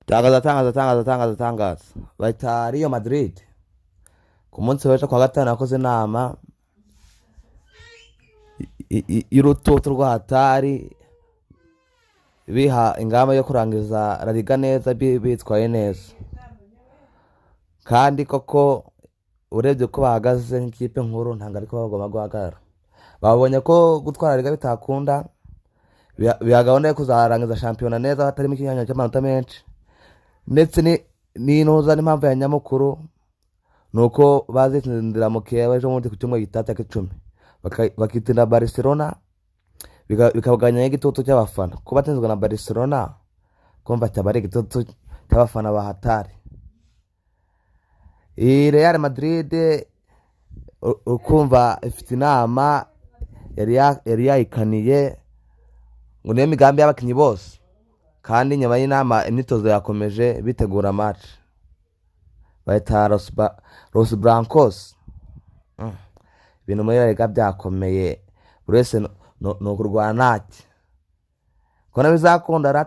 Tangaza, tangaza, tangaza, tangaza, tangaza! Bahita Real Madrid. Ku munsi w'ejo kwa gatanu yakoze inama y'urututu rwa hatari, biha ingamba yo kurangiza La Liga neza, bitwaye neza. Kandi koko urebye uko bahagaze nk'ikipe nkuru, ntabwo ariko bagomba guhagarara. Babonye ko gutwara Liga bitakunda, biha gahunda yo kuzarangiza shampiyona neza hatarimo ikinyuranyo cy'amanota menshi. Ndetse n'intuza n'impamvu ya nyamukuru ni uko bazitsindira mukeba ejo bundi ku cyumweru gitaha tariki 10, bakitsinda Barcelona, bikagabanya igitutu cy'abafana. Kuba batsinzwe na Barcelona kumva cyaba ari igitutu cy'abafana ba hatari. Iyi Real Madrid ukumva ifite inama yari yayikaniye ngo niyo migambi y'abakinnyi bose. Kandi nyuma y'inama imyitozo yakomeje, bitegura match bahita Los Blancos. Ibintu muri La Liga byakomeye, buri wese ni ukurwana ntacyo kona bizakunda rata.